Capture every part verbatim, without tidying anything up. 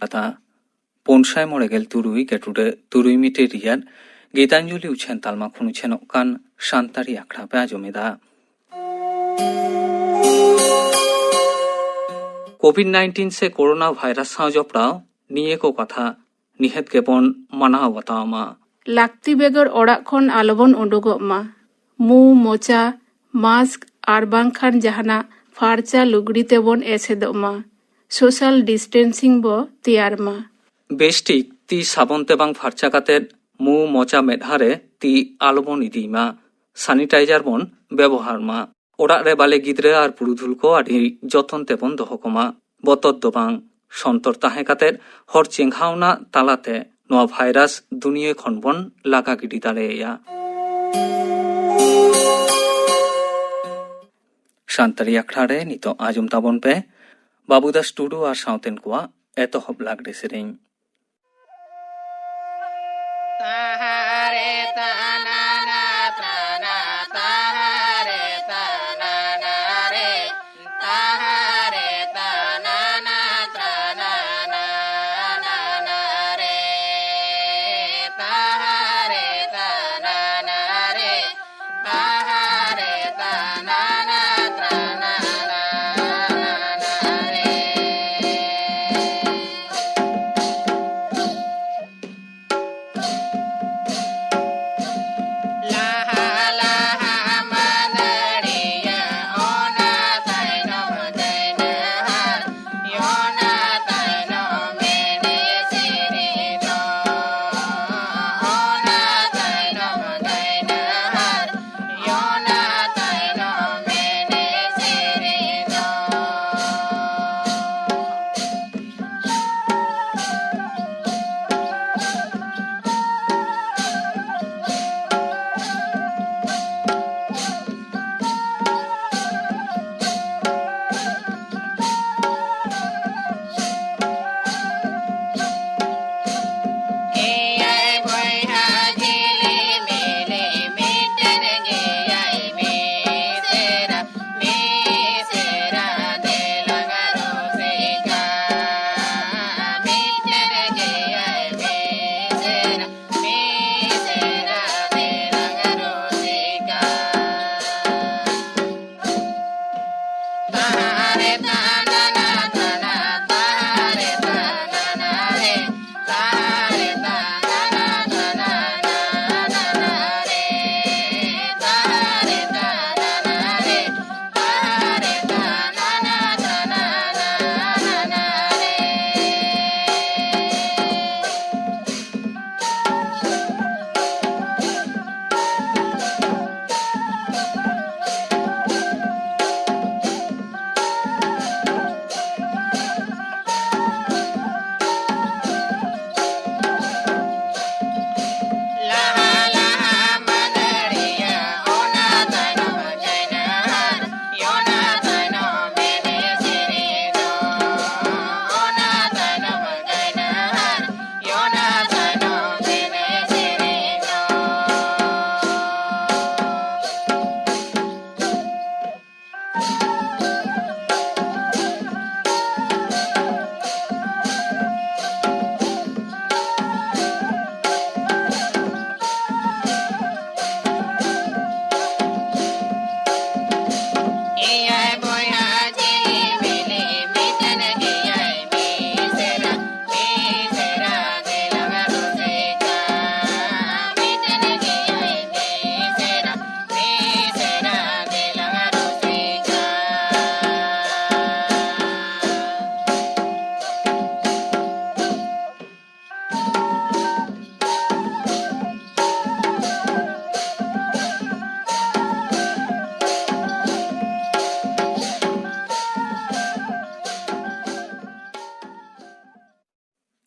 ᱠᱟᱛᱷᱟ ᱯᱩᱱ ᱥᱟᱭ ᱢᱚᱬᱮ ᱜᱮᱞ ᱛᱩᱨᱩᱭ ᱜᱮᱴᱩᱰᱟᱹ ᱛᱩᱨᱩᱭ ᱢᱤᱴᱟᱨ ᱨᱮᱭᱟᱜ ᱜᱤᱛᱟᱧᱡᱚᱞᱤ ᱩᱪᱷᱟᱹᱱ ᱛᱟᱞᱢᱟ ᱠᱷᱚᱱ ᱩᱪᱷᱟᱹᱱᱚᱜ ᱠᱟᱱ ᱥᱟᱱᱛᱟᱲᱤ ᱟᱠᱷᱲᱟ ᱯᱮ ᱟᱸᱡᱚᱢ ᱮᱫᱟ᱾ ᱠᱳᱵᱷᱤᱰ ᱱᱟᱭᱤᱱᱴᱤᱱ ᱥᱮ ᱠᱳᱨᱳᱱᱟ ᱵᱷᱟᱭᱨᱟᱥ ᱥᱟᱶ ᱡᱚᱯᱲᱟᱣ ᱱᱤᱭᱟᱹ ᱠᱚ ᱠᱟᱛᱷᱟ ᱱᱤᱦᱟᱹᱛ ᱜᱮᱵᱚᱱ ᱢᱟᱱᱟᱣ ᱵᱟᱛᱟᱣ ᱢᱟ᱾ ᱞᱟᱹᱠᱛᱤ ᱵᱮᱜᱚᱨ ᱚᱲᱟᱜ ᱠᱷᱚᱱ ᱟᱞᱚᱵᱚᱱ ᱩᱰᱩᱠᱚᱜ ᱢᱟ᱾ ᱢᱩ, ᱢᱚᱪᱟ, ᱢᱟᱥᱠ ᱟᱨ ᱵᱟᱝᱠᱷᱟᱱ ᱡᱟᱦᱟᱱᱟᱜ ᱯᱷᱟᱨᱪᱟ ᱞᱩᱜᱽᱲᱤ ᱛᱮᱵᱚᱱ ᱮᱥᱮᱫᱚᱜ ᱢᱟ᱾ ᱥᱳᱥᱟᱞ ᱰᱤᱥᱴᱮᱱᱥᱤᱝ ᱵᱚ ᱛᱮᱭᱟᱨ ᱢᱟ᱾ ᱵᱮᱥᱴᱷᱤᱠ ᱛᱤ ᱥᱟᱵᱚᱱ ᱛᱮ ᱵᱟᱝ ᱯᱷᱟᱨᱪᱟ ᱠᱟᱛᱮ ᱢᱩ, ᱢᱚᱪᱟ, ᱢᱮᱫᱦᱟ ᱨᱮ ᱛᱤ ᱟᱞᱚᱵᱚᱱ ᱤᱫᱤᱭ ᱢᱟ᱾ ᱥᱟᱱᱤᱴᱟᱭᱡᱟᱨ ᱵᱚᱱ ᱵᱮᱵᱚᱦᱟᱨ ᱢᱟ᱾ ᱚᱲᱟᱜ ᱨᱮ ᱵᱟᱞᱮ ᱜᱤᱫᱽᱨᱟᱹ ᱟᱨ ᱯᱩᱨᱩᱫᱷᱩᱞ ᱠᱚ ᱟᱹᱰᱤ ᱡᱚᱛᱚᱱ ᱛᱮᱵᱚᱱ ᱫᱚᱦᱚ ᱠᱚᱢᱟ᱾ ᱵᱚᱛᱚᱨ ᱫᱚ ᱵᱟᱝ, ᱥᱚᱱᱛᱚᱨ ᱛᱟᱦᱮᱸ ᱠᱟᱛᱮ ᱦᱚᱲ ᱪᱮᱸᱜᱷᱟᱣᱱᱟ ᱛᱟᱞᱟᱛᱮ ᱱᱚᱣᱟ ᱵᱷᱟᱭᱨᱟᱥ ᱫᱩᱱᱤᱭᱟᱹ ᱠᱷᱚᱱ ᱵᱚᱱ ᱞᱟᱜᱟ ᱜᱤᱰᱤ ᱫᱟᱲᱮᱭᱟᱭᱟ᱾ ᱥᱟᱱᱛᱟᱲᱤ ᱟᱠᱷᱲᱟ ᱨᱮ ᱱᱤᱛᱚᱜ ᱟᱸᱡᱚᱢ ᱛᱟᱵᱚᱱ ᱯᱮ ᱵᱟᱵᱩᱫᱟᱥ ᱴᱩᱰᱩ ᱟᱨ ᱥᱟᱶᱛᱮᱱ ᱠᱚᱣᱟᱜ ᱮᱛᱚᱦᱚᱵ ᱞᱟᱜᱽᱲᱮ ᱥᱮᱨᱮᱧ᱾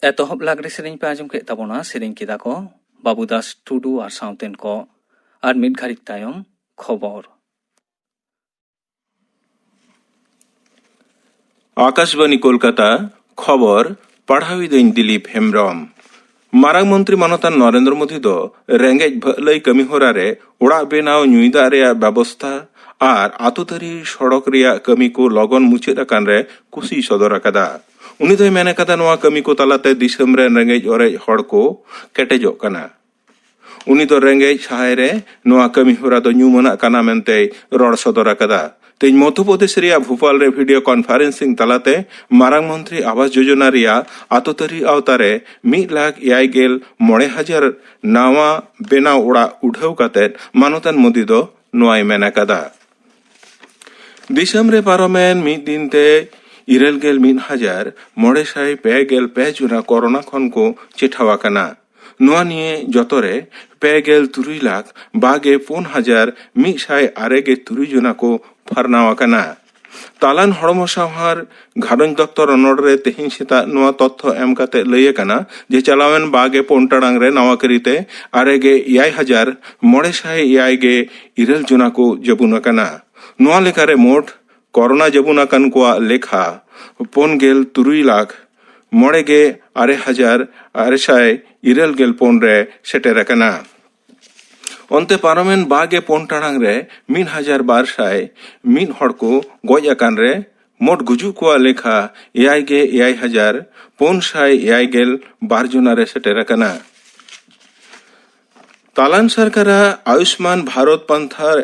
ᱮᱛᱚᱦᱚᱵ ᱞᱟᱜᱽᱲᱮ ᱥᱮᱨᱮᱧ ᱯᱮ ᱟᱸᱡᱚᱢ ᱠᱮᱫ ᱛᱟᱵᱚᱱᱟ᱾ ᱥᱮᱨᱮᱧ ᱠᱮᱫᱟ ᱠᱚ ᱵᱟᱵᱩ ᱫᱟᱥ ᱴᱩᱰᱩ ᱟᱨ ᱥᱟᱶᱛᱮᱱ ᱠᱚ᱾ ᱟᱨ ᱢᱤᱫ ᱜᱷᱟᱹᱲᱤᱡ ᱛᱟᱭᱚᱢ ᱠᱷᱚᱵᱚᱨ᱾ ᱟᱠᱟᱥᱵᱟᱱᱤ ᱠᱳᱞᱠᱟᱛᱟ, ᱠᱷᱚᱵᱚᱨ ᱯᱟᱲᱦᱟᱣᱤᱫᱟᱹᱧ ᱫᱤᱞᱤᱯ ᱦᱮᱢᱵᱽᱨᱚᱢ᱾ ᱢᱟᱨᱟᱝ ᱢᱚᱱᱛᱨᱤ ᱢᱟᱱᱚᱛᱟᱱ ᱱᱚᱨᱮᱱᱫᱨᱚ ᱢᱳᱫᱤ ᱫᱚ ᱨᱮᱸᱜᱮᱡ ᱵᱷᱟᱹᱞᱟᱹᱭ ᱠᱟᱹᱢᱤ ᱦᱚᱨᱟ ᱨᱮ ᱚᱲᱟᱜ ᱵᱮᱱᱟᱣ, ᱧᱩᱭ ᱫᱟᱜ ᱨᱮᱭᱟᱜ ᱵᱮᱵᱚᱥᱛᱷᱟ ᱟᱨ ᱟᱛᱳ ᱛᱟᱹᱨᱤ ᱥᱚᱲᱚᱠ ᱨᱮᱭᱟᱜ ᱠᱟᱹᱢᱤ ᱠᱚ ᱞᱚᱜᱚᱱ ᱢᱩᱪᱟᱹᱫ ᱟᱠᱟᱱ ᱨᱮ ᱠᱩᱥᱤᱭ ᱥᱚᱫᱚᱨ ᱟᱠᱟᱫᱟ᱾ ᱩᱱᱤ ᱫᱚᱭ ᱢᱮᱱ ᱟᱠᱟᱫᱟ, ᱱᱚᱣᱟ ᱠᱟᱹᱢᱤ ᱠᱚ ᱛᱟᱞᱟᱛᱮ ᱫᱤᱥᱚᱢ ᱨᱮᱱ ᱨᱮᱸᱜᱮᱡ ᱚᱨᱮᱡ ᱦᱚᱲ ᱠᱚ ᱠᱮᱴᱮᱡᱚᱜ ᱠᱟᱱᱟ᱾ ᱩᱱᱤ ᱫᱚ ᱨᱮᱸᱜᱮᱡ ᱥᱟᱦᱟᱭ ᱨᱮ ᱱᱚᱣᱟ ᱠᱟᱹᱢᱤ ᱦᱚᱨᱟ ᱫᱚ ᱧᱩᱢᱟᱱᱟᱜ ᱠᱟᱱᱟ ᱢᱮᱱᱛᱮᱭ ᱨᱚᱲ ᱥᱚᱫᱚᱨ ᱟᱠᱟᱫᱟ᱾ ᱛᱮᱦᱮᱧ ᱢᱚᱫᱷᱭᱚ ᱯᱨᱚᱫᱮᱥ ᱨᱮᱭᱟᱜ ᱵᱷᱳᱯᱟᱞ ᱨᱮ ᱵᱷᱤᱰᱤᱭᱳ ᱠᱚᱱᱯᱷᱟᱨᱮᱱᱥᱤᱝ ᱛᱟᱞᱟᱛᱮ ᱢᱟᱨᱟᱝ ᱢᱚᱱᱛᱨᱤ ᱟᱵᱟᱥ ᱡᱳᱡᱚᱱᱟ ᱨᱮᱭᱟᱜ ᱟᱛᱳ ᱛᱟᱹᱨᱤ ᱟᱣᱛᱟ ᱨᱮ ᱢᱤᱫ ᱞᱟᱠᱷ ᱮᱭᱟᱭ ᱜᱮᱞ ᱢᱚᱬᱮ ᱦᱟᱡᱟᱨ ᱱᱟᱣᱟ ᱵᱮᱱᱟᱣ ᱚᱲᱟᱜ ᱩᱰᱷᱟᱹᱣ ᱠᱟᱛᱮ ᱢᱟᱱᱚᱛᱟᱱ ᱢᱳᱫᱤ ᱫᱚ ᱱᱚᱣᱟᱭ ᱢᱮᱱ ᱟᱠᱟᱫᱟ᱾ ᱫᱤᱥᱚᱢ ᱨᱮ ᱯᱟᱨᱚᱢᱮᱱ ᱢᱤᱫ ᱫᱤᱱ ᱛᱮ ᱤᱨᱟᱹᱞ ᱜᱮᱞ ᱢᱤᱫ ᱦᱟᱡᱟᱨ ᱢᱚᱬᱮ ᱥᱟᱭ ᱯᱮ ᱜᱮᱞ ᱯᱮ ᱡᱚᱱᱟ ᱠᱳᱨᱳᱱᱟ ᱠᱷᱚᱱ ᱠᱚ ᱪᱮᱴᱷᱟᱣ ᱟᱠᱟᱱᱟ᱾ ᱱᱚᱣᱟ ᱱᱤᱭᱮ ᱡᱚᱛᱚ ᱨᱮ ᱯᱮ ᱜᱮᱞ ᱛᱩᱨᱩᱭ ᱞᱟᱠᱷ ᱵᱟᱜᱮ ᱯᱩᱱ ᱦᱟᱡᱟᱨ ᱢᱤᱫ ᱥᱟᱭ ᱟᱨᱮ ᱜᱮ ᱛᱩᱨᱩᱭ ᱡᱚᱱᱟ ᱠᱚ ᱯᱷᱟᱨᱱᱟᱣ ᱟᱠᱟᱱᱟ᱾ ᱛᱟᱞᱟᱱ ᱦᱚᱲᱢᱚ ᱥᱟᱶᱦᱟᱨ ᱜᱷᱟᱨᱚᱸᱡᱽ ᱫᱚᱯᱛᱚᱨ ᱨᱚᱱᱚᱲ ᱨᱮ ᱛᱮᱦᱮᱧ ᱥᱮᱛᱟᱜ ᱱᱚᱣᱟ ᱛᱚᱛᱛᱷᱚ ᱮᱢ ᱠᱟᱛᱮ ᱞᱟᱹᱭ ᱟᱠᱟᱱᱟ ᱡᱮ ᱪᱟᱞᱟᱣᱮᱱ ᱵᱟᱜᱮ ᱯᱩᱱ ᱴᱟᱲᱟᱝ ᱨᱮ ᱱᱟᱣᱟ ᱠᱟᱹᱨᱤᱛᱮ ᱟᱨᱮ ᱜᱮ ᱮᱭᱟᱭ ᱦᱟᱡᱟᱨ ᱢᱚᱬᱮ ᱥᱟᱭ ᱮᱭᱟᱭ ᱜᱮ ᱤᱨᱟᱹᱞ ᱡᱚᱱᱟ ᱠᱚ ᱡᱟᱹᱵᱩᱱ ᱟᱠᱟᱱᱟ᱾ ᱱᱚᱣᱟ ᱞᱮᱠᱟᱨᱮ ᱢᱳᱴ ᱠᱳᱨᱳᱱᱟ ᱡᱟᱹᱵᱩᱱ ᱟᱠᱟᱱ ᱠᱚᱣᱟᱜ ᱞᱮᱠᱷᱟ ᱯᱩᱱ ᱜᱮᱞ ᱛᱩᱨᱩᱭ ᱞᱟᱠᱷ ᱢᱚᱬᱮ ᱜᱮ ᱟᱨᱮ ᱦᱟᱡᱟᱨ ᱟᱨᱮ ᱥᱟᱭ ᱤᱨᱟᱹᱞ ᱜᱮᱞ ᱯᱩᱱ ᱨᱮ ᱥᱮᱴᱮᱨ ᱟᱠᱟᱱᱟ᱾ ᱚᱱᱛᱮ ᱯᱟᱨᱚᱢᱮᱱ ᱵᱟᱜᱮ ᱯᱩᱱ ᱴᱟᱲᱟᱝ ᱨᱮ ᱢᱤᱫ ᱦᱟᱡᱟᱨ ᱵᱟᱨ ᱥᱟᱭ ᱢᱤᱫ ᱦᱚᱲ ᱠᱚ ᱜᱚᱡ ᱟᱠᱟᱱ ᱨᱮ ᱢᱳᱴ ᱜᱩᱡᱩᱜ ᱠᱚᱣᱟᱜ ᱞᱮᱠᱷᱟ ᱮᱭᱟᱭ ᱜᱮ ᱮᱭᱟᱭ ᱦᱟᱡᱟᱨ ᱯᱩᱱ ᱥᱟᱭ ᱮᱭᱟᱭ ᱜᱮᱞ ᱵᱟᱨ ᱡᱚᱱᱟ ᱨᱮ ᱥᱮᱴᱮᱨ ᱟᱠᱟᱱᱟ᱾ ᱛᱟᱞᱟᱱ ᱥᱚᱨᱠᱟᱨᱟᱜ ᱟᱭᱩᱥᱢᱟᱱ ᱵᱷᱟᱨᱚᱛ ᱯᱟᱱᱛᱷᱟ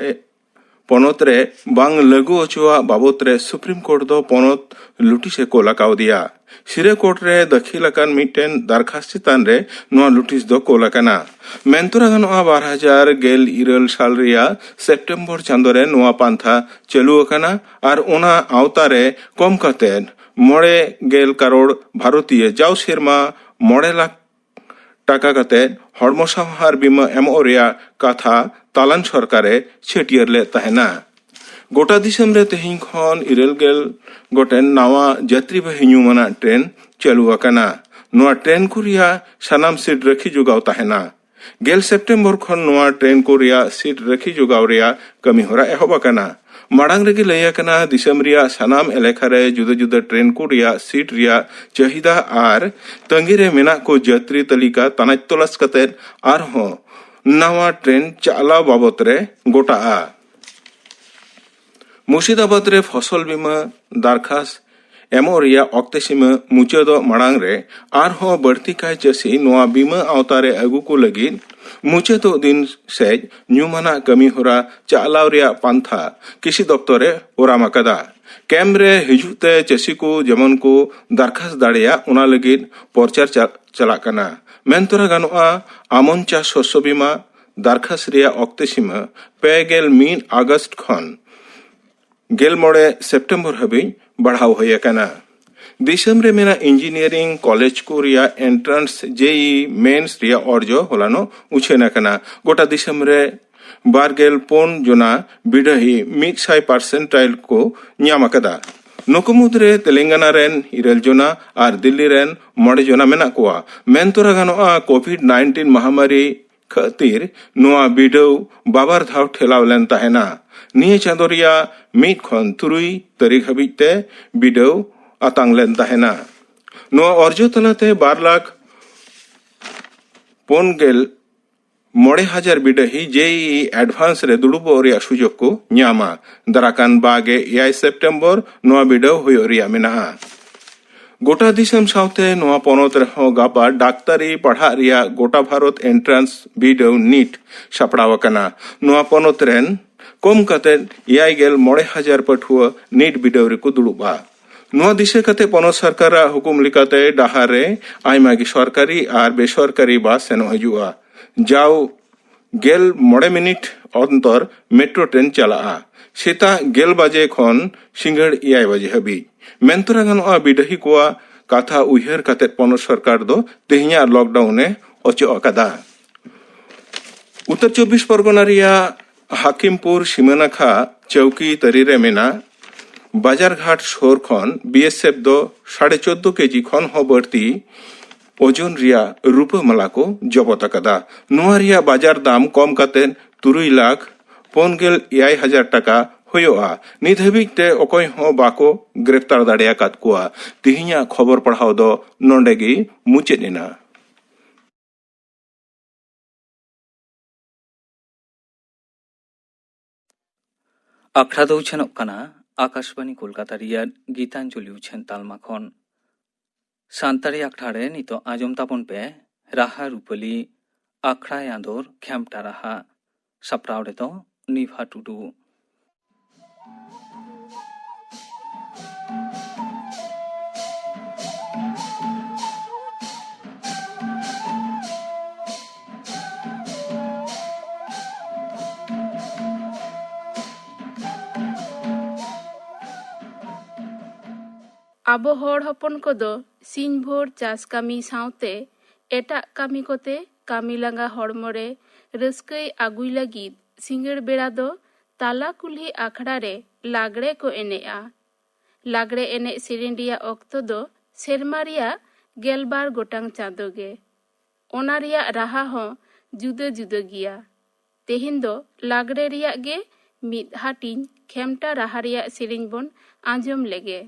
ᱯᱚᱱᱚᱛ ᱨᱮ ᱵᱟᱝ ᱞᱟᱹᱜᱩ ᱚᱪᱚᱣᱟᱜ ᱵᱟᱵᱚᱛ ᱨᱮ ᱥᱩᱯᱨᱤᱢ ᱠᱳᱨᱴ ᱫᱚ ᱯᱚᱱᱚᱛ ᱞᱩᱴᱤᱥ ᱮ ᱠᱳᱞ ᱟᱠᱟᱣᱫᱮᱭᱟ᱾ ᱥᱤᱨᱟᱹ ᱠᱳᱨᱴ ᱨᱮ ᱫᱟᱹᱠᱷᱤᱞ ᱟᱠᱟᱱ ᱢᱤᱫᱴᱮᱱ ᱫᱟᱨᱠᱷᱟᱥᱛ ᱪᱮᱛᱟᱱ ᱨᱮ ᱱᱚᱣᱟ ᱞᱩᱴᱤᱥ ᱫᱚ ᱠᱳᱞ ᱟᱠᱟᱱᱟ᱾ ᱢᱮᱱᱛᱚᱨᱟ ᱜᱟᱱᱚᱜᱼᱟ, ᱵᱟᱨ ᱦᱟᱡᱟᱨ ᱜᱮᱞ ᱤᱨᱟᱹᱞ ᱥᱟᱞ ᱨᱮᱭᱟᱜ ᱥᱮᱯᱴᱮᱢᱵᱚᱨ ᱪᱟᱸᱫᱳ ᱨᱮ ᱱᱚᱣᱟ ᱯᱟᱱᱛᱷᱟ ᱪᱟᱹᱞᱩ ᱟᱠᱟᱱᱟ ᱟᱨ ᱚᱱᱟ ᱟᱣᱛᱟ ᱨᱮ ᱠᱚᱢ ᱠᱟᱛᱮ ᱢᱚᱬᱮ ᱜᱮᱞ ᱠᱟᱨᱳᱲ ᱵᱷᱟᱨᱚᱛᱤᱭᱚ ᱡᱟᱣ ᱥᱮᱨᱢᱟ ᱢᱚᱬᱮ ᱞᱟᱠᱷ ᱴᱟᱠᱟ ᱠᱟᱛᱮ ᱦᱚᱲᱢᱚ ᱥᱟᱶᱦᱟᱨ ᱵᱤᱢᱟ ᱮᱢᱚᱜ ᱨᱮᱭᱟᱜ ᱠᱟᱛᱷᱟ ᱛᱟᱞᱟᱱ ᱥᱚᱨᱠᱟᱨ ᱮ ᱪᱷᱟᱹᱴᱭᱟᱹᱨ ᱞᱮᱫ ᱛᱟᱦᱮᱱᱟ᱾ ᱜᱚᱴᱟ ᱫᱤᱥᱚᱢ ᱨᱮ ᱛᱮᱦᱮᱧ ᱠᱷᱚᱱ ᱤᱨᱟᱹᱞ ᱜᱮᱞ ᱜᱚᱴᱮᱱ ᱱᱟᱣᱟ ᱡᱟᱛᱨᱤᱵᱟᱦᱤ ᱧᱩᱢᱟᱱᱟᱜ ᱴᱨᱮᱱ ᱪᱟᱹᱞᱩ ᱟᱠᱟᱱᱟ᱾ ᱱᱚᱣᱟ ᱴᱨᱮᱱ ᱠᱚ ᱨᱮᱭᱟᱜ ᱥᱟᱱᱟᱢ ᱥᱤᱴ ᱨᱟᱹᱠᱷᱤ ᱡᱚᱜᱟᱣ ᱛᱟᱦᱮᱱᱟ᱾ ᱜᱮᱞ ᱥᱮᱯᱴᱮᱢᱵᱚᱨ ᱠᱷᱚᱱ ᱱᱚᱣᱟ ᱴᱨᱮᱱ ᱠᱚ ᱨᱮᱭᱟᱜ ᱥᱤᱴ ᱨᱟᱹᱠᱷᱤ ᱡᱚᱜᱟᱣ ᱨᱮᱭᱟᱜ ᱠᱟᱹᱢᱤ ᱦᱚᱨᱟ ᱮᱦᱚᱵ ᱟᱠᱟᱱᱟ᱾ ᱢᱟᱲᱟᱝ ᱨᱮᱜᱮ ᱞᱟᱹᱭ ᱟᱠᱟᱱᱟ, ᱫᱤᱥᱚᱢ ᱨᱮᱭᱟᱜ ᱥᱟᱱᱟᱢ ᱮᱞᱟᱠᱟ ᱨᱮ ᱡᱩᱫᱟᱹ ᱡᱩᱫᱟᱹ ᱴᱨᱮᱱ ᱠᱚ ᱨᱮᱭᱟᱜ ᱥᱤᱴ ᱨᱮᱭᱟᱜ ᱪᱟᱹᱦᱤᱫᱟ ᱟᱨ ᱛᱟᱺᱜᱤ ᱨᱮ ᱢᱮᱱᱟᱜ ᱠᱚ ᱡᱟᱹᱛᱨᱤ ᱛᱟᱹᱞᱤᱠᱟ ᱛᱟᱱᱟᱪ ᱛᱚᱞᱟᱥ ᱠᱟᱛᱮ ᱟᱨᱦᱚᱸ ᱱᱟᱣᱟ ᱴᱨᱮᱱ ᱪᱟᱞᱟᱣ ᱵᱟᱵᱚᱛ ᱨᱮ ᱜᱚᱴᱟᱜᱼᱟ᱾ ᱢᱩᱨᱥᱤᱫᱟᱵᱟᱫᱽ ᱨᱮ ᱯᱷᱚᱥᱚᱞ ᱵᱤᱢᱟ ᱫᱟᱨᱠᱷᱟᱥ ᱮᱢᱚᱜ ᱨᱮᱭᱟᱜ ᱚᱠᱛᱮ ᱥᱤᱢᱟᱹ ᱢᱩᱪᱟᱹᱫᱚᱜ ᱢᱟᱲᱟᱝ ᱨᱮ ᱟᱨᱦᱚᱸ ᱵᱟᱹᱲᱛᱤ ᱠᱟᱭ ᱪᱟᱹᱥᱤ ᱱᱚᱣᱟ ᱵᱤᱢᱟ ᱟᱣᱛᱟ ᱨᱮ ᱟᱹᱜᱩ ᱠᱚ ᱞᱟᱹᱜᱤᱫ ᱢᱩᱪᱟᱹᱫᱚᱜ ᱫᱤᱱ ᱥᱮᱡ ᱧᱩᱢᱟᱱᱟᱜ ᱠᱟᱹᱢᱤ ᱦᱚᱨᱟ ᱪᱟᱞᱟᱣ ᱨᱮᱭᱟᱜ ᱯᱟᱱᱛᱷᱟ ᱠᱨᱤᱥᱤ ᱫᱚᱯᱛᱚᱨ ᱮ ᱚᱨᱟᱢ ᱟᱠᱟᱫᱟ᱾ ᱠᱮᱢᱯ ᱨᱮ ᱦᱤᱡᱩᱜ ᱛᱮ ᱪᱟᱹᱥᱤ ᱠᱚ ᱡᱮᱢᱚᱱ ᱠᱚ ᱫᱟᱨᱠᱷᱟᱥ ᱫᱟᱲᱮᱭᱟᱜ, ᱚᱱᱟ ᱞᱟᱹᱜᱤᱫ ᱯᱨᱚᱪᱟᱨ ᱪᱟ-, ᱪᱟᱞᱟᱜ ᱠᱟᱱᱟ᱾ ᱢᱮᱱ ᱛᱚᱨᱟ ᱜᱟᱱᱚᱜᱼᱟ, ᱟᱢᱚᱱ ᱪᱟᱥ ᱥᱚᱥᱭᱚ ᱵᱤᱢᱟ ᱫᱟᱨᱠᱷᱟᱥ ᱨᱮᱭᱟᱜ ᱚᱠᱛᱮ ᱥᱤᱢᱟᱹ ᱯᱮ ᱜᱮᱞ ᱢᱤᱫ ᱟᱜᱚᱥᱴ ᱠᱷᱚᱱ ᱜᱮᱞ ᱢᱚᱬᱮ ᱥᱮᱯᱴᱮᱢᱵᱚᱨ ᱦᱟᱹᱵᱤᱡ ᱵᱟᱲᱦᱟᱣ ᱦᱩᱭ ᱟᱠᱟᱱᱟ᱾ ᱫᱤᱥᱚᱢ ᱨᱮ ᱢᱮᱱᱟᱜ ᱤᱧᱡᱤᱱᱤᱭᱟᱨᱤᱝ ᱠᱚᱞᱮᱡᱽ ᱠᱚ ᱨᱮᱭᱟᱜ ᱮᱱᱴᱨᱟᱱᱥ ᱡᱮᱤ ᱢᱮᱱᱥ ᱨᱮᱭᱟᱜ ᱚᱨᱡᱚ ᱦᱚᱞᱟᱱᱚᱜ ᱩᱪᱷᱟᱹᱱ ᱟᱠᱟᱱᱟ᱾ ᱜᱚᱴᱟ ᱫᱤᱥᱚᱢ ᱨᱮ ᱵᱟᱨ ᱜᱮᱞ ᱯᱩᱱ ᱡᱚᱱᱟ ᱵᱤᱰᱟᱹᱦᱤ ᱢᱤᱫ ᱥᱟᱭ ᱯᱟᱨᱥᱮᱱᱴᱟᱭᱤᱞ ᱠᱚ ᱧᱟᱢ ᱟᱠᱟᱫᱟ᱾ ᱱᱩᱠᱩ ᱢᱩᱫᱽᱨᱮ ᱛᱮᱞᱮᱝᱜᱟᱱᱟ ᱨᱮᱱ ᱤᱨᱟᱹᱞ ᱡᱚᱱᱟ ᱟᱨ ᱫᱤᱞᱞᱤ ᱨᱮᱱ ᱢᱚᱬᱮ ᱡᱚᱱᱟ ᱢᱮᱱᱟᱜ ᱠᱚᱣᱟ᱾ ᱢᱮᱱ ᱛᱚᱨᱟ ᱜᱟᱱᱚᱜᱼᱟ, ᱠᱳᱵᱷᱤᱰ ᱱᱟᱭᱤᱱᱴᱤᱱ ᱢᱟᱦᱟᱢᱟᱨᱤ ᱠᱷᱟᱹᱛᱤᱨ ᱱᱚᱣᱟ ᱵᱤᱰᱟᱹᱣ ᱵᱟᱵᱟᱨ ᱫᱷᱟᱣ ᱴᱷᱮᱞᱟᱣ ᱞᱮᱱ ᱛᱟᱦᱮᱱᱟ᱾ ᱱᱤᱭᱟᱹ ᱪᱟᱸᱫᱚ ᱨᱮᱭᱟᱜ ᱢᱤᱫ ᱠᱷᱚᱱ ᱛᱩᱨᱩᱭ ᱛᱟᱹᱨᱤᱠᱷ ᱦᱟᱹᱵᱤᱡ ᱛᱮ ᱵᱤᱰᱟᱹᱣ ᱟᱛᱟᱝ ᱞᱮᱱ ᱛᱟᱦᱮᱱᱟ᱾ ᱱᱚᱣᱟ ᱚᱨᱡᱚ ᱛᱟᱞᱟᱛᱮ ᱵᱟᱨ ᱞᱟᱠᱷ ᱯᱩᱱ ᱜᱮᱞ ᱢᱚᱬᱮ ᱦᱟᱡᱟᱨ ᱵᱤᱰᱟᱹᱦᱤ ᱡᱮᱤ ᱮᱰᱵᱷᱟᱱᱥ ᱨᱮ ᱫᱩᱲᱩᱵᱚᱜ ᱨᱮᱭᱟᱜ ᱥᱩᱡᱳᱜᱽ ᱠᱚ ᱧᱟᱢᱟ᱾ ᱫᱟᱨᱟᱠᱟᱱ ᱵᱟᱜᱮ ᱮᱭᱟᱭ ᱥᱮᱯᱴᱮᱢᱵᱚᱨ ᱱᱚᱣᱟ ᱵᱤᱰᱟᱹᱣ ᱦᱩᱭᱩᱜ ᱨᱮᱭᱟᱜ ᱢᱮᱱᱟᱜᱼᱟ᱾ ᱜᱚᱴᱟ ᱫᱤᱥᱚᱢ ᱥᱟᱶᱛᱮ ᱱᱚᱣᱟ ᱯᱚᱱᱚᱛ ᱨᱮᱦᱚᱸ ᱜᱟᱯᱟ ᱰᱟᱠᱛᱟᱨᱤ ᱯᱟᱲᱦᱟᱜ ᱨᱮᱭᱟᱜ ᱜᱚᱴᱟ ᱵᱷᱟᱨᱚᱛ ᱮᱱᱴᱨᱟᱱᱥ ᱵᱤᱰᱟᱹᱣ ᱱᱤᱴ ᱥᱟᱯᱲᱟᱣ ᱟᱠᱟᱱᱟ᱾ ᱱᱚᱣᱟ ᱯᱚᱱᱚᱛ ᱨᱮᱱ ᱠᱚᱢ ᱠᱟᱛᱮ ᱮᱭᱟᱭ ᱜᱮᱞ ᱢᱚᱬᱮ ᱦᱟᱡᱟᱨ ᱯᱟᱹᱴᱷᱩᱣᱟᱹ ᱱᱤᱴ ᱵᱤᱰᱟᱹᱣ ᱨᱮᱠᱚ ᱫᱩᱲᱩᱵᱼᱟ᱾ ᱱᱚᱣᱟ ᱫᱤᱥᱟᱹ ᱠᱟᱛᱮ ᱯᱚᱱᱚᱛ ᱥᱚᱨᱠᱟᱨᱟᱜ ᱦᱩᱠᱩᱢ ᱞᱮᱠᱟᱛᱮ ᱰᱟᱦᱟᱨ ᱨᱮ ᱟᱭᱢᱟ ᱜᱮ ᱥᱚᱨᱠᱟᱨᱤ ᱟᱨ ᱵᱮᱥᱚᱨᱠᱟᱨᱤ ᱵᱟᱥ ᱥᱮᱱᱚᱜ ᱦᱤᱡᱩᱜᱼᱟ᱾ ᱡᱟᱣ ᱜᱮᱞ ᱢᱚᱬᱮ ᱢᱤᱱᱤᱴ ᱚᱱᱛᱚᱨ ᱢᱮᱴᱨᱳ ᱴᱨᱮᱱ ᱪᱟᱞᱟᱜᱼᱟ᱾ ᱥᱮᱛᱟᱜ ᱜᱮᱞ ᱵᱟᱡᱮ ᱠᱷᱚᱱ ᱥᱤᱸᱜᱟᱹᱲ ᱮᱭᱟᱭ ᱵᱟᱡᱮ ᱦᱟᱹᱵᱤᱡ᱾ ᱢᱮᱱ ᱛᱚᱨᱟ ᱜᱟᱱᱚᱜᱼᱟ, ᱵᱤᱰᱟᱹᱦᱤ ᱠᱚᱣᱟᱜ ᱠᱟᱛᱷᱟ ᱩᱭᱦᱟᱹᱨ ᱠᱟᱛᱮ ᱯᱚᱱᱚᱛ ᱥᱚᱨᱠᱟᱨ ᱫᱚ ᱛᱮᱦᱮᱧᱟᱜ ᱞᱚᱠᱰᱟᱣᱩᱱ ᱮ ᱚᱪᱚᱜ ᱟᱠᱟᱫᱟ᱾ ᱩᱛᱛᱚᱨ ᱪᱚᱵᱵᱤᱥ ᱯᱚᱨᱜᱚᱱᱟ ᱨᱮᱭᱟᱜ ᱦᱟᱠᱤᱢᱯᱩᱨ ᱥᱤᱢᱟᱹ ᱱᱟᱠᱷᱟ ᱪᱟᱹᱣᱠᱤ ᱛᱟᱹᱨᱤ ᱨᱮ ᱢᱮᱱᱟᱜ ᱵᱟᱡᱟᱨᱜᱷᱟᱴ ᱥᱳᱨ ᱠᱷᱚᱱ ᱵᱤ ᱮᱥ ᱮᱯᱷ ᱫᱚ ᱥᱟᱲᱮ ᱪᱳᱫᱫᱳ ᱠᱮᱡᱤ ᱠᱷᱚᱱ ᱦᱚᱸ ᱵᱟᱹᱲᱛᱤ ᱳᱡᱚᱱ ᱨᱮᱭᱟᱜ ᱨᱩᱯᱟᱹ ᱢᱟᱞᱟ ᱠᱚ ᱡᱚᱵᱚᱛ ᱟᱠᱟᱫᱟ᱾ ᱱᱚᱣᱟ ᱨᱮᱭᱟᱜ ᱵᱟᱡᱟᱨ ᱫᱟᱢ ᱠᱚᱢ ᱠᱟᱛᱮ ᱛᱩᱨᱩᱭ ᱞᱟᱠᱷ ᱯᱩᱱ ᱜᱮᱞ ᱮᱭᱟᱭ ᱦᱟᱡᱟᱨ ᱴᱟᱠᱟ ᱦᱩᱭᱩᱜᱼᱟ᱾ ᱱᱤᱛ ᱦᱟᱹᱵᱤᱡ ᱛᱮ ᱚᱠᱚᱭ ᱦᱚᱸ ᱵᱟᱠᱚ ᱜᱨᱮᱯᱛᱟᱨ ᱫᱟᱲᱮ ᱟᱠᱟᱫ ᱠᱚᱣᱟ᱾ ᱛᱮᱦᱮᱧᱟᱜ ᱠᱷᱚᱵᱚᱨ ᱯᱟᱲᱦᱟᱣ ᱫᱚ ᱱᱚᱰᱮ ᱜᱮ ᱢᱩᱪᱟᱹᱫ ᱮᱱᱟ᱾ ᱟᱠᱷᱲᱟ ᱫᱚ ᱩᱪᱷᱟᱹᱱᱚᱜ ᱠᱟᱱᱟ ᱟᱠᱟᱥᱵᱟᱱᱤ ᱠᱳᱞᱠᱟᱛᱟ ᱨᱮᱭᱟᱜ ᱜᱤᱛᱟᱧᱡᱚᱞᱤ ᱩᱪᱷᱟᱹᱱ ᱛᱟᱞᱢᱟ ᱠᱷᱚᱱ᱾ ᱥᱟᱱᱛᱟᱲᱤ ᱟᱠᱷᱲᱟ ᱨᱮ ᱱᱤᱛᱚᱜ ᱟᱸᱡᱚᱢ ᱛᱟᱵᱚᱱ ᱯᱮ ᱨᱟᱦᱟ ᱨᱩᱯᱟᱹᱞᱤ, ᱟᱠᱷᱲᱟᱭ ᱟᱸᱫᱳᱲ, ᱠᱷᱮᱢᱴᱟ ᱨᱟᱦᱟ᱾ ᱥᱟᱯᱲᱟᱣ ᱨᱮᱫᱚ ᱱᱤᱵᱷᱟ ᱴᱩᱰᱩ᱾ ᱟᱵᱚ ᱦᱚᱲ ᱦᱚᱯᱚᱱ ᱠᱚᱫᱚ ᱥᱤᱧ ᱵᱷᱳᱨ ᱪᱟᱥ ᱠᱟᱹᱢᱤ ᱥᱟᱶᱛᱮ ᱮᱴᱟᱜ ᱠᱟᱹᱢᱤ ᱠᱚᱛᱮ ᱠᱟᱹᱢᱤ ᱞᱟᱸᱜᱟ ᱦᱚᱲᱢᱚ ᱨᱮ ᱨᱟᱹᱥᱠᱟᱹᱭ ᱟᱹᱜᱩᱭ ᱞᱟᱹᱜᱤᱫ ᱥᱤᱸᱜᱟᱹᱲ ᱵᱮᱲᱟ ᱫᱚ ᱛᱟᱞᱟ ᱠᱩᱞᱦᱤ ᱟᱠᱷᱲᱟ ᱨᱮ ᱞᱟᱜᱽᱲᱮ ᱠᱚ ᱮᱱᱮᱡᱼᱟ᱾ ᱞᱟᱜᱽᱲᱮ ᱮᱱᱮᱡ ᱥᱮᱨᱮᱧ ᱨᱮᱭᱟᱜ ᱚᱠᱛᱚ ᱫᱚ ᱥᱮᱨᱢᱟ ᱨᱮᱭᱟᱜ ᱜᱮᱞᱵᱟᱨ ᱜᱚᱴᱟᱝ ᱪᱟᱸᱫᱳ ᱜᱮ᱾ ᱚᱱᱟ ᱨᱮᱭᱟᱜ ᱨᱟᱦᱟ ᱦᱚᱸ ᱡᱩᱫᱟᱹ ᱡᱩᱫᱟᱹ ᱜᱮᱭᱟ᱾ ᱛᱮᱦᱮᱧ ᱫᱚ ᱞᱟᱜᱽᱲᱮ ᱨᱮᱭᱟᱜ ᱜᱮ ᱢᱤᱫ ᱦᱟᱹᱴᱤᱧ ᱠᱷᱮᱢᱴᱟ ᱨᱟᱦᱟ ᱨᱮᱭᱟᱜ ᱥᱮᱨᱮᱧ ᱵᱚᱱ ᱟᱸᱡᱚᱢ ᱞᱮᱜᱮ᱾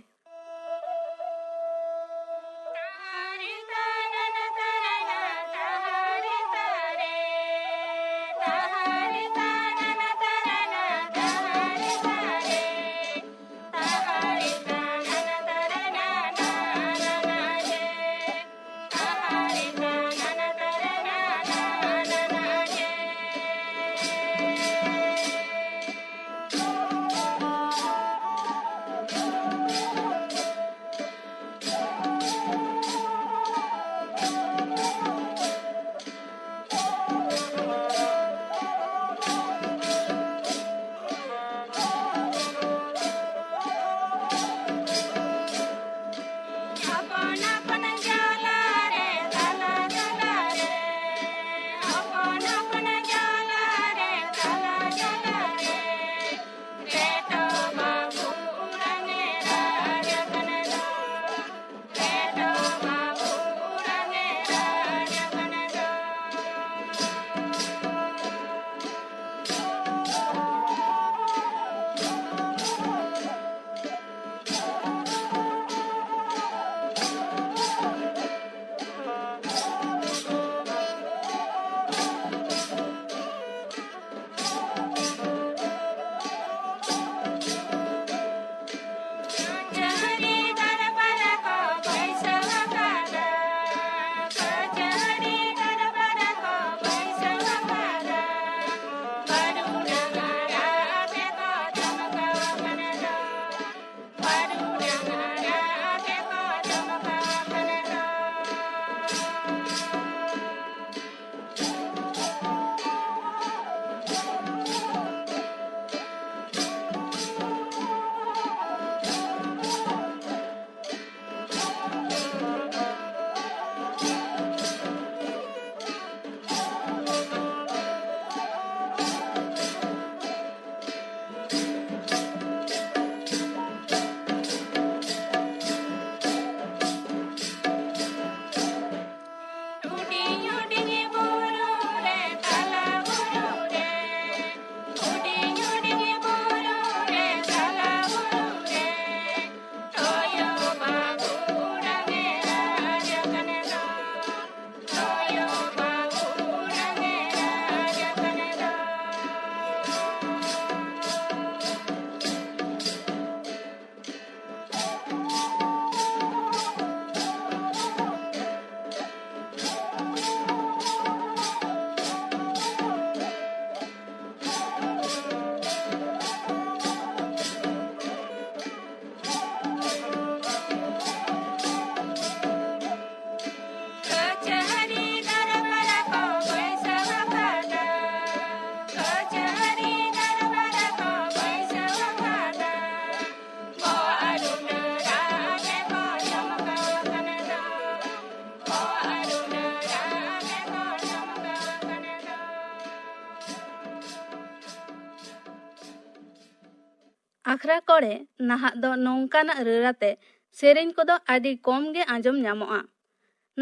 ᱟᱠᱷᱲᱟ ᱠᱚᱨᱮ ᱱᱟᱦᱟᱜ ᱫᱚ ᱱᱚᱝᱠᱟᱱᱟᱜ ᱨᱟᱹᱲ ᱟᱛᱮ ᱥᱮᱨᱮᱧ ᱠᱚᱫᱚ ᱟᱹᱰᱤ ᱠᱚᱢ ᱜᱮ ᱟᱸᱡᱚᱢ ᱧᱟᱢᱚᱜᱼᱟ᱾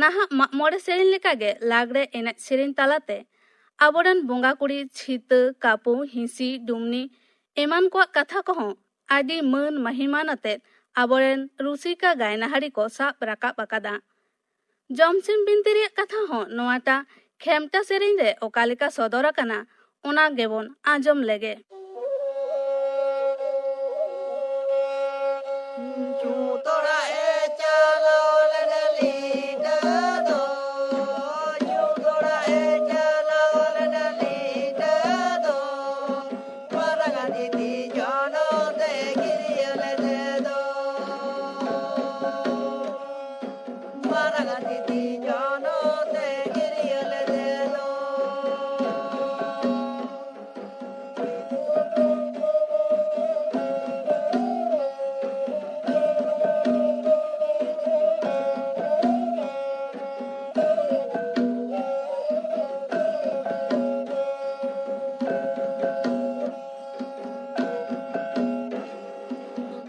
ᱱᱟᱦᱟᱜ ᱢᱟᱜ ᱢᱚᱬᱮ ᱥᱮᱨᱮᱧ ᱞᱮᱠᱟᱜᱮ ᱞᱟᱜᱽᱲᱮ ᱮᱱᱮᱡ ᱥᱮᱨᱮᱧ ᱛᱟᱞᱟᱛᱮ ᱟᱵᱚᱨᱮᱱ ᱵᱚᱸᱜᱟ ᱠᱩᱲᱤ ᱪᱷᱤᱛᱟᱹ, ᱠᱟᱹᱯᱩ, ᱦᱤᱸᱥᱤ, ᱰᱩᱢᱱᱤ ᱮᱢᱟᱱ ᱠᱚᱣᱟᱜ ᱠᱟᱛᱷᱟ ᱠᱚᱦᱚᱸ ᱟᱹᱰᱤ ᱢᱟᱹᱱ ᱢᱟᱹᱦᱤᱢᱟᱱ ᱟᱛᱮᱫ ᱟᱵᱚᱨᱮᱱ ᱨᱩᱥᱤᱠᱟ ᱜᱟᱭᱱᱟᱦᱟᱨᱤ ᱠᱚ ᱥᱟᱵ ᱨᱟᱠᱟᱵ ᱟᱠᱟᱫᱟ᱾ ᱡᱚᱢᱥᱤᱢ ᱵᱤᱱᱛᱤ ᱨᱮᱭᱟᱜ ᱠᱟᱛᱷᱟ ᱦᱚᱸ ᱱᱚᱣᱟᱴᱟᱜ ᱠᱷᱮᱢᱴᱟ ᱥᱮᱨᱮᱧ ᱨᱮ ᱚᱠᱟ ᱞᱮᱠᱟ ᱥᱚᱫᱚᱨ ᱟᱠᱟᱱᱟ, ᱚᱱᱟ ᱜᱮᱵᱚᱱ ᱟᱸᱡᱚᱢ ᱞᱮᱜᱮ᱾ ᱪᱩᱛᱚᱲᱟ ᱮ ᱪᱟᱞᱟᱣ ᱞᱮᱱᱟ ᱞᱤᱴᱟᱹ ᱫᱚ, ᱪᱩᱛᱚᱲᱟ ᱮ ᱪᱟᱞᱟᱣ ᱞᱮᱱᱟ ᱞᱤᱴᱟᱹ ᱫᱚ, ᱢᱟᱨᱟᱝ ᱫᱤᱫᱤ ᱡᱚᱱᱚ ᱛᱮ ᱜᱤᱨᱭᱟᱹ ᱞᱮᱫᱮ ᱫᱚ᱾ ᱢᱟᱨᱟᱝ ᱫᱤᱫᱤ ᱡᱚᱱᱚ ᱛᱮ ᱜᱤᱨᱭᱟᱹ ᱞᱮᱫᱮ ᱫᱚ᱾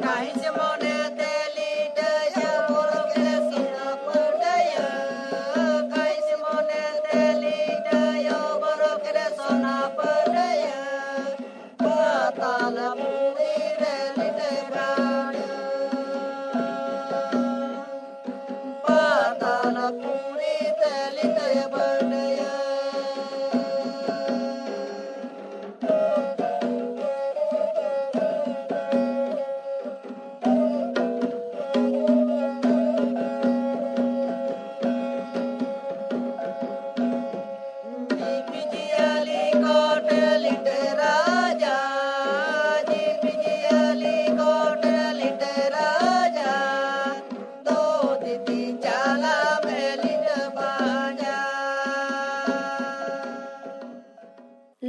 ᱠᱟᱹᱦᱤᱥ ᱢᱚᱱᱮ ᱛᱮ ᱞᱤᱴᱟᱹᱭᱟ ᱵᱚᱨᱚ ᱜᱮ ᱥᱚᱱᱟ ᱯᱟᱹᱴᱟᱹᱭᱟ᱾ ᱠᱟᱹᱦᱤᱥ ᱢᱚᱱᱮ ᱛᱮ ᱞᱤᱴᱟᱹᱭᱟ ᱵᱚᱨᱚ ᱜᱮ ᱥᱚᱱᱟ ᱯᱟᱹᱴᱟᱹᱭᱟ᱾ ᱯᱟᱛᱟᱞ ᱯᱩᱨᱤ ᱨᱮ ᱞᱤᱴᱟᱹᱭ ᱵᱟᱲᱟᱭᱟ᱾ ᱯᱟᱛᱟᱞ ᱯᱩᱨᱤ ᱛᱮ ᱞᱤᱴᱟᱹᱭ ᱵᱟᱰᱟᱭᱟ᱾ ᱡᱤᱵᱽ ᱡᱤᱭᱟᱹᱞᱤ ᱠᱚᱴᱷᱮᱱ ᱞᱤᱴᱟᱹ ᱨᱟᱡᱟ, ᱡᱤᱵᱽ ᱡᱤᱭᱟᱹᱞᱤ ᱠᱚᱴᱷᱮᱱ ᱞᱤᱴᱟᱹ ᱨᱟᱡᱟ, ᱫᱚ ᱫᱤᱫᱤ ᱪᱟᱞᱟᱣ ᱢᱮ ᱞᱤᱴᱟᱹ ᱯᱟᱸᱡᱟ᱾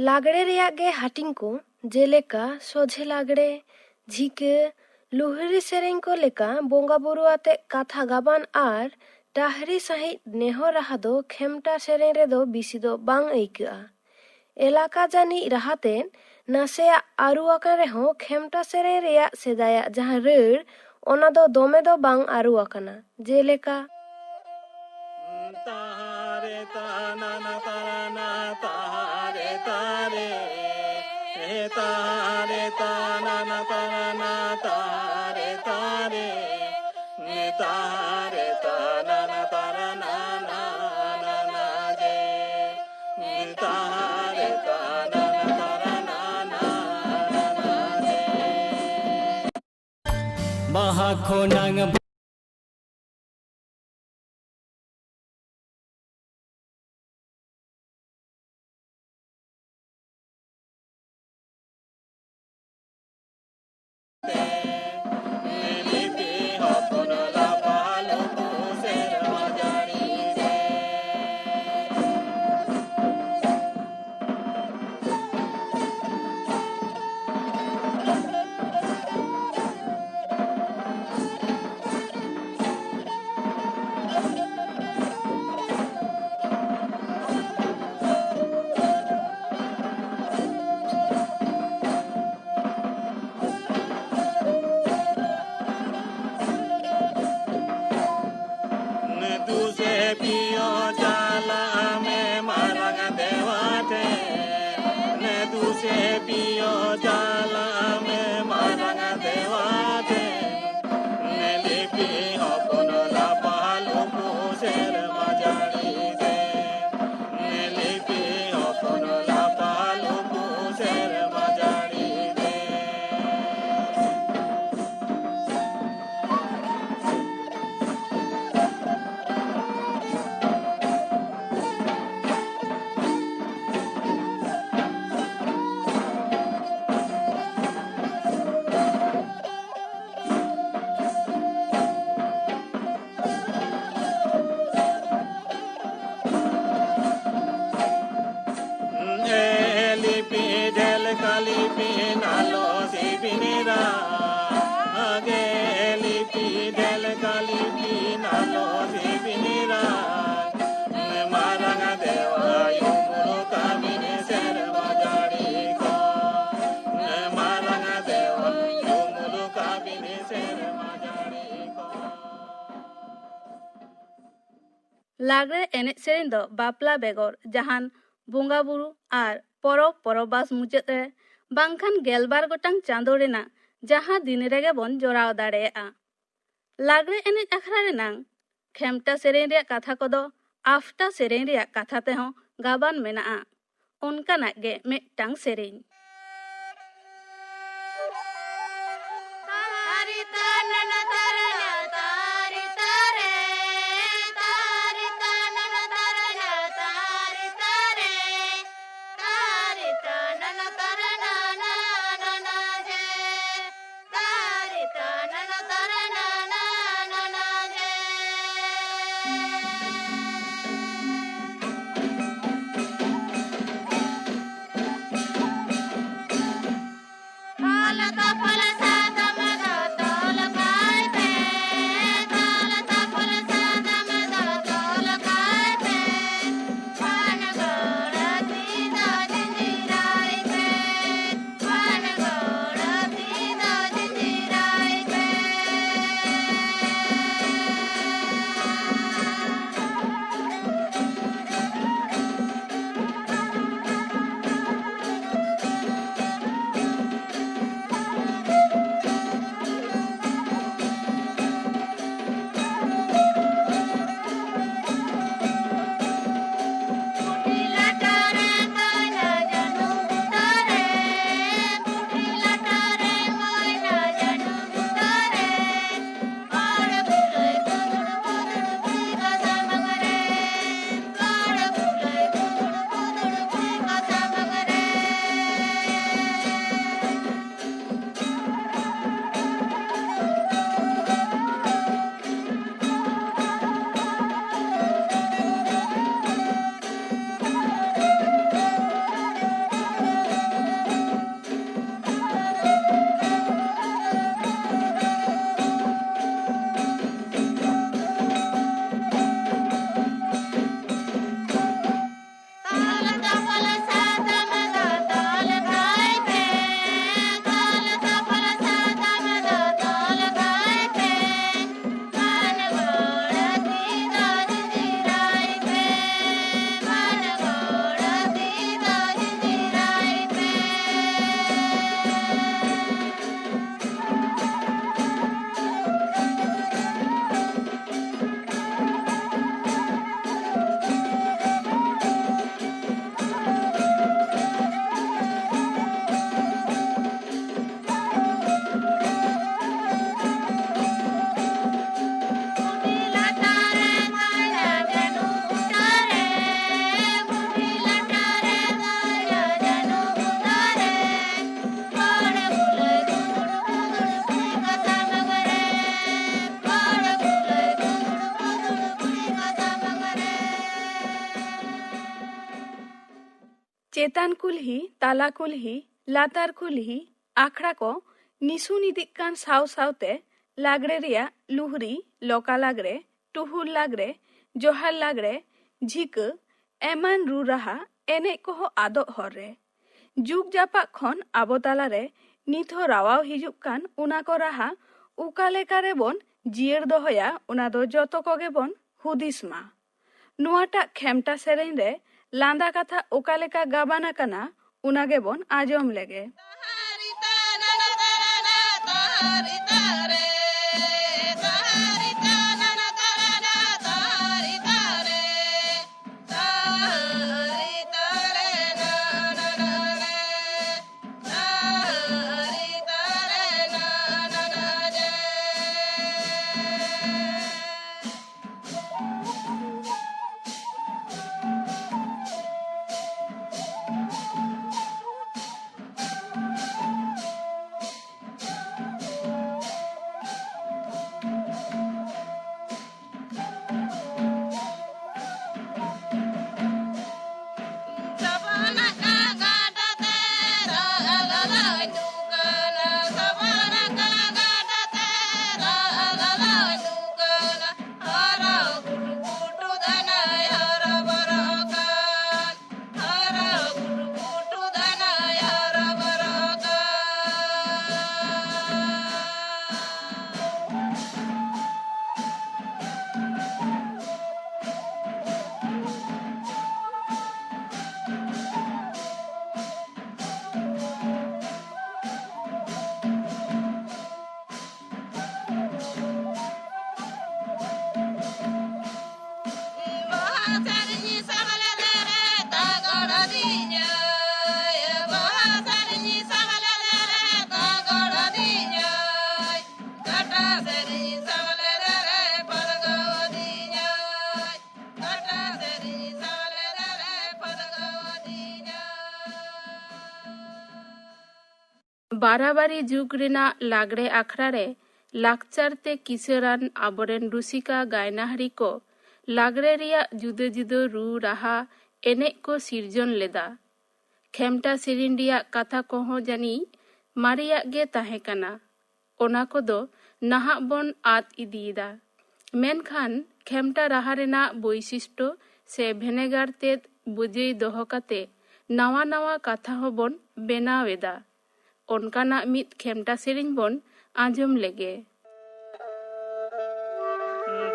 ᱞᱟᱜᱽᱲᱮ ᱨᱮᱭᱟᱜ ᱜᱮ ᱦᱟᱹᱴᱤᱧ ᱠᱚ, ᱡᱮᱞᱮᱠᱟ ᱥᱚᱡᱷᱮ ᱞᱟᱜᱽᱲᱮ, ᱡᱷᱤᱠᱟᱹ, ᱞᱩᱦᱨᱤ ᱥᱮᱨᱮᱧ ᱠᱚ ᱞᱮᱠᱟ ᱵᱚᱸᱜᱟ ᱵᱩᱨᱩ ᱟᱛᱮ ᱠᱟᱛᱷᱟ ᱜᱟᱵᱟᱱ ᱟᱨ ᱰᱟᱦᱨᱤ ᱥᱟᱺᱦᱤᱡ ᱱᱮᱦᱚᱨ ᱨᱟᱦᱟ ᱫᱚ ᱠᱷᱮᱢᱴᱟ ᱥᱮᱨᱮᱧ ᱨᱮᱫᱚ ᱵᱤᱥᱤ ᱫᱚ ᱵᱟᱝ ᱟᱹᱭᱠᱟᱹᱜᱼᱟ᱾ ᱮᱞᱟᱠᱟ ᱡᱟᱹᱱᱤᱡ ᱨᱟᱦᱟ ᱛᱮᱫ ᱱᱟᱥᱮᱭᱟᱜ ᱟᱹᱨᱩ ᱟᱠᱟᱱ ᱨᱮᱦᱚᱸ ᱠᱷᱮᱢᱴᱟ ᱥᱮᱨᱮᱧ ᱨᱮᱭᱟᱜ ᱥᱮᱫᱟᱭᱟᱜ ᱡᱟᱦᱟᱸ ᱨᱟᱹᱲ, ᱚᱱᱟ ᱫᱚ ᱫᱚᱢᱮ ᱫᱚ ᱵᱟᱝ ᱟᱹᱨᱩ ᱟᱠᱟᱱᱟ᱾ ᱡᱮᱞᱮᱠᱟ, ᱛᱟᱦᱟᱨᱮ ᱛᱟᱱᱟᱱᱟ ᱛᱟᱨᱟᱱᱟ ᱛᱟᱦᱟᱨᱮ ᱛᱟᱨᱮ, ᱮ ᱛᱟᱦᱟᱨᱮ ᱛᱟᱱᱟᱱᱟ ᱛᱟᱨᱟᱱᱟ ᱛᱟᱦᱟᱨᱮ ᱛᱟᱨᱮ, ᱮ ᱛᱟᱦᱟᱨᱮ ᱛᱟᱱᱟᱱᱟ ᱛᱟᱨᱟᱱᱟ ᱱᱟᱱᱟ ᱡᱮ, ᱮ ᱛᱟᱦᱟᱨᱮ ᱛᱟᱱᱟᱱᱟ ᱛᱟᱨᱟᱱᱟ ᱱᱟᱱᱟ ᱡᱮ᱾ ᱵᱟᱦᱟ ᱠᱷᱚᱱᱟᱝ ᱫᱩᱥᱮ ᱯᱤᱭᱳ ᱪᱟᱞᱟᱜ ᱢᱮ ᱢᱟᱨᱟᱝ ᱫᱮᱣᱟ ᱴᱷᱮᱱ᱾ ᱫᱩᱥᱮ ᱯᱤᱭᱳ ᱪᱟᱞᱟᱜ ᱢᱮ ᱢᱟᱨᱟᱝ ᱫᱮᱣᱟ ᱴᱷᱮᱱ᱾ ᱞᱤᱯᱤ ᱦᱚᱯᱚᱱ ᱞᱟᱯᱟ ᱞᱩᱯᱩ ᱥᱮᱨᱢᱟ ᱡᱟᱹᱲᱤ ᱛᱮ᱾ ᱞᱤᱯᱤ ᱦᱚᱯᱚᱱ ᱞᱟᱯᱟ ᱞᱩᱯᱩ ᱥᱮᱨᱢᱟ ᱡᱟᱹᱲᱤ ᱛᱮ᱾ ᱮ ᱞᱤᱯᱤ ᱰᱷᱮᱞ ᱠᱟ ᱞᱤᱯᱤ ᱱᱟᱞᱚ ᱥᱤᱵᱤᱱᱤᱨᱟ᱾ ᱟᱜᱮ ᱞᱤᱯᱤ ᱰᱷᱮᱞ ᱠᱟ ᱞᱤᱯᱤ ᱱᱟᱞᱚ ᱥᱤᱵᱤᱱᱤᱨᱟ᱾ ᱢᱟᱨᱟᱝ ᱫᱮᱣᱟ ᱭᱩᱢᱩᱞ ᱠᱟᱹᱢᱤ ᱥᱮᱨ ᱞᱟᱜᱽᱲᱮ ᱮᱱᱮᱡ ᱥᱮᱨᱮᱧ ᱫᱚ ᱵᱟᱯᱞᱟ ᱵᱮᱜᱚᱨ ᱡᱟᱦᱟᱱ ᱵᱚᱸᱜᱟ ᱵᱩᱨᱩ ᱟᱨ ᱯᱚᱨᱚᱵᱽ ᱯᱚᱨᱚᱵᱟᱥ ᱢᱩᱪᱟᱹᱫ ᱨᱮ ᱵᱟᱝᱠᱷᱟᱱ ᱜᱮᱞᱵᱟᱨ ᱜᱚᱴᱟᱝ ᱪᱟᱸᱫᱳ ᱨᱮᱱᱟᱜ ᱡᱟᱦᱟᱸ ᱫᱤᱱ ᱨᱮᱜᱮ ᱵᱚᱱ ᱡᱚᱲᱟᱣ ᱫᱟᱲᱮᱭᱟᱜᱼᱟ᱾ ᱞᱟᱜᱽᱲᱮ ᱮᱱᱮᱡ ᱟᱠᱷᱲᱟ ᱨᱮᱱᱟᱝ ᱠᱷᱮᱢᱴᱟ ᱥᱮᱨᱮᱧ ᱨᱮᱭᱟᱜ ᱠᱟᱛᱷᱟ ᱠᱚᱫᱚ ᱟᱯᱷᱴᱟ ᱥᱮᱨᱮᱧ ᱨᱮᱭᱟᱜ ᱠᱟᱛᱷᱟ ᱛᱮᱦᱚᱸ ᱜᱟᱵᱟᱱ ᱢᱮᱱᱟᱜᱼᱟ᱾ ᱚᱱᱠᱟᱱᱟᱜ ᱜᱮ ᱢᱤᱫᱴᱟᱝ ᱥᱮᱨᱮᱧ᱾ ᱪᱮᱛᱟᱱ ᱠᱩᱞᱦᱤ, ᱛᱟᱞᱟ ᱠᱩᱞᱦᱤ, ᱞᱟᱛᱟᱨ ᱠᱩᱞᱦᱤ ᱟᱠᱷᱲᱟ ᱠᱚ ᱱᱤᱥᱩᱱ ᱤᱫᱤᱜ ᱠᱟᱱ ᱥᱟᱶ ᱥᱟᱶᱛᱮ ᱞᱟᱜᱽᱲᱮ ᱨᱮᱭᱟᱜ ᱞᱩᱦᱨᱤ, ᱞᱚᱠᱟ ᱞᱟᱜᱽᱲᱮ, ᱴᱩᱦᱩᱞ ᱞᱟᱜᱽᱲᱮ, ᱡᱚᱦᱟᱨ ᱞᱟᱜᱽᱲᱮ, ᱡᱷᱤᱠᱟᱹ ᱮᱢᱟᱱ ᱨᱩ ᱨᱟᱦᱟ ᱮᱱᱮᱡ ᱠᱚᱦᱚᱸ ᱟᱫᱚᱜ ᱦᱚᱨ ᱨᱮ᱾ ᱡᱩᱜᱽ ᱡᱟᱯᱟᱜ ᱠᱷᱚᱱ ᱟᱵᱚ ᱛᱟᱞᱟᱨᱮ ᱱᱤᱛ ᱦᱚᱸ ᱨᱟᱣᱟᱣ ᱦᱤᱡᱩᱜ ᱠᱟᱱ ᱚᱱᱟ ᱠᱚ ᱨᱟᱦᱟ ᱚᱠᱟ ᱞᱮᱠᱟ ᱨᱮᱵᱚᱱ ᱡᱤᱭᱟᱹᱲ ᱫᱚᱦᱚᱭᱟ, ᱚᱱᱟ ᱫᱚ ᱡᱚᱛᱚ ᱠᱚᱜᱮ ᱵᱚᱱ ᱦᱩᱫᱤᱥ ᱢᱟ᱾ ᱱᱚᱣᱟᱴᱟᱜ ᱠᱷᱮᱢᱴᱟ ᱥᱮᱨᱮᱧ ᱨᱮ ᱞᱟᱸᱫᱟ ᱠᱟᱛᱷᱟ ᱚᱠᱟ ᱞᱮᱠᱟ ᱜᱟᱵᱟᱱ ᱟᱠᱟᱱᱟ, ᱚᱱᱟ ᱜᱮᱵᱚᱱ ᱟᱸᱡᱚᱢ ᱞᱮᱜᱮ᱾ ᱵᱟᱨᱟᱵᱟᱨᱤ ᱡᱩᱜᱽ ᱨᱮᱱᱟᱜ ᱞᱟᱜᱽᱲᱮ ᱟᱠᱷᱲᱟ ᱨᱮ ᱞᱟᱠᱪᱟᱨ ᱛᱮ ᱠᱤᱥᱟᱹᱬᱟᱱ ᱟᱵᱚᱨᱮᱱ ᱨᱩᱥᱤᱠᱟ ᱜᱟᱭᱱᱟᱦᱟᱨᱤ ᱠᱚ ᱞᱟᱜᱽᱲᱮ ᱨᱮᱭᱟᱜ ᱡᱩᱫᱟᱹ ᱡᱩᱫᱟᱹ ᱨᱩ ᱨᱟᱦᱟ ᱮᱱᱮᱡ ᱠᱚ ᱥᱤᱨᱡᱚᱱ ᱞᱮᱫᱟ᱾ ᱠᱷᱮᱢᱴᱟ ᱥᱮᱨᱮᱧ ᱨᱮᱭᱟᱜ ᱠᱟᱛᱷᱟ ᱠᱚᱦᱚᱸ ᱡᱟᱹᱱᱤᱡ ᱢᱟᱨᱮᱭᱟᱜ ᱜᱮ ᱛᱟᱦᱮᱸ ᱠᱟᱱᱟ᱾ ᱚᱱᱟ ᱠᱚᱫᱚ ᱱᱟᱦᱟᱜ ᱵᱚᱱ ᱟᱫ ᱤᱫᱤᱭᱮᱫᱟ᱾ ᱢᱮᱱᱠᱷᱟᱱ ᱠᱷᱮᱢᱴᱟ ᱨᱟᱦᱟ ᱨᱮᱱᱟᱜ ᱵᱳᱭᱥᱤᱥᱴᱚ ᱥᱮ ᱵᱷᱮᱱᱮᱜᱟᱨ ᱛᱮᱫ ᱵᱩᱡᱟᱹᱭ ᱫᱚᱦᱚ ᱠᱟᱛᱮ ᱱᱟᱣᱟ ᱱᱟᱣᱟ ᱠᱟᱛᱷᱟ ᱦᱚᱸᱵᱚᱱ ᱵᱮᱱᱟᱣ ᱮᱫᱟ᱾ ᱚᱱᱠᱟᱱᱟᱜ ᱢᱤᱫ ᱠᱷᱮᱢᱴᱟ ᱥᱮᱨᱮᱧ ᱵᱚᱱ ᱟᱸᱡᱚᱢ ᱞᱮᱜᱮ᱾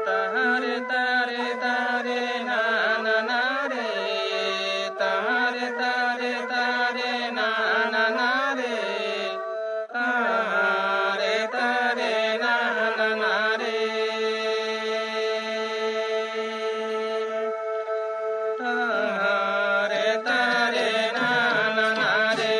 ᱛᱟᱦᱟᱨᱮ ᱛᱟᱨᱮ ᱛᱟᱨᱮ ᱱᱟ ᱱᱟ ᱱᱟ ᱨᱮ, ᱛᱟᱦᱟᱨᱮ ᱛᱟᱨᱮ ᱛᱟᱨᱮ ᱱᱟ ᱱᱟ ᱱᱟ ᱨᱮ, ᱛᱟᱦᱟᱨᱮ ᱛᱟᱨᱮ ᱱᱟ ᱱᱟ ᱱᱟ ᱨᱮ᱾ ᱛᱟᱦᱟᱨᱮ ᱛᱟᱨᱮ ᱱᱟ ᱱᱟ ᱱᱟ ᱨᱮ᱾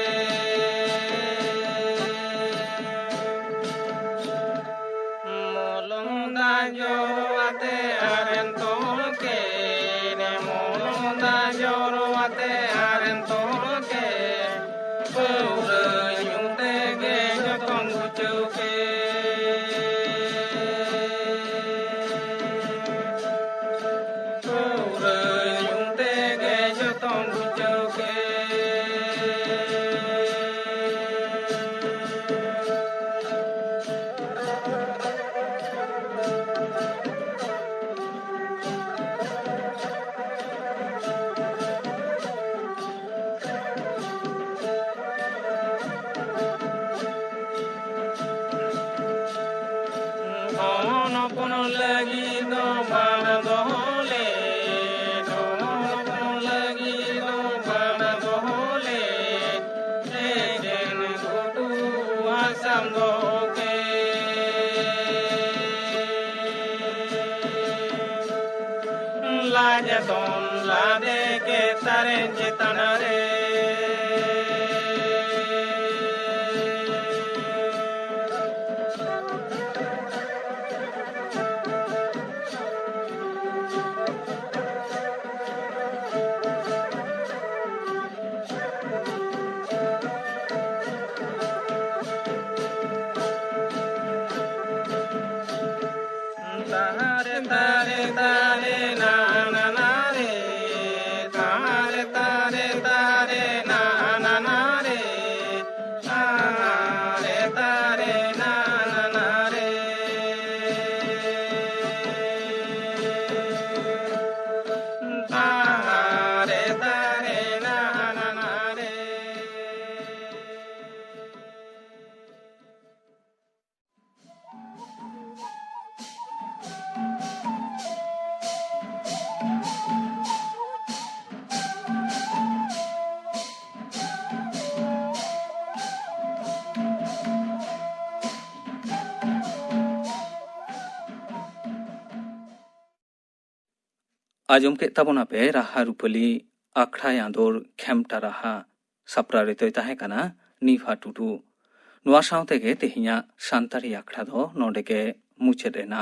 ᱢᱚᱞᱚᱝ ᱫᱟᱜ ᱡᱚᱨᱚ ᱟᱛᱮ ᱟᱨᱮᱢ ᱛᱚᱞ ᱠᱮᱫ, ᱢᱚᱞᱚᱝ ᱫᱟᱜ ᱡᱚᱨᱚ ᱟᱛᱮ ᱟᱨᱮᱢ ᱛᱚᱞ ᱠᱮᱫ, ᱯᱟᱹᱣᱨᱟᱹ ᱧᱩ ᱛᱮᱜᱮ ᱡᱚᱛᱚᱢ ᱜᱩᱪᱟᱹᱣ ᱠᱮᱫ᱾ ᱯᱟᱹᱣᱨᱟᱹ ᱧᱩ ᱛᱮᱜᱮ ᱡᱚᱛᱚᱢ ᱜᱩᱪᱟᱹᱣ ᱠᱮᱫ᱾ ᱦᱚᱱ ᱦᱚᱯᱚᱱ ᱞᱟᱹᱜᱤᱫ ᱫᱚ ᱵᱟᱝ ᱫᱚᱦᱚ ᱞᱮᱫ, ᱦᱚᱱ ᱦᱚᱯᱚᱱ ᱞᱟᱹᱜᱤᱫ ᱫᱚ ᱵᱟᱝ ᱫᱚᱦᱚ ᱞᱮᱫ, ᱮᱠᱮᱱ ᱜᱷᱩᱴᱩ ᱦᱟᱥᱟᱢ ᱫᱚᱦᱚ ᱠᱮᱫ᱾ ᱞᱟᱡ ᱫᱚᱱ ᱞᱟᱫᱮ ᱠᱮᱫ ᱛᱟᱨᱮᱱ ᱪᱮᱛᱟᱱ ᱨᱮ᱾ ᱛᱟᱦᱟᱨᱮ ᱛᱟᱨᱮ ᱛᱟᱨᱮ ᱱᱟ ᱱᱟ ᱱᱟ ᱨᱮ, ᱛᱟᱦᱟᱨᱮ ᱛᱟᱨᱮ ᱛᱟᱨᱮ ᱟᱸᱡᱚᱢ ᱠᱮᱫ ᱛᱟᱵᱚᱱᱟᱯᱮ ᱨᱟᱦᱟ ᱨᱩᱯᱟᱹᱞᱤ ᱟᱠᱷᱲᱟ ᱟᱸᱫᱳᱲ ᱠᱷᱮᱢᱴᱟ ᱨᱟᱦᱟ, ᱥᱟᱯᱲᱟᱣ ᱨᱮᱛᱚᱭ ᱛᱟᱦᱮᱸ ᱠᱟᱱᱟ ᱱᱤᱯᱷᱟ ᱴᱩᱰᱩ᱾ ᱱᱚᱣᱟ ᱥᱟᱶ ᱛᱮᱜᱮ ᱛᱮᱦᱮᱧᱟᱜ ᱥᱟᱱᱛᱟᱲᱤ ᱟᱠᱷᱲᱟ ᱫᱚ ᱱᱚᱰᱮ ᱜᱮ ᱢᱩᱪᱟᱹᱫ ᱮᱱᱟ᱾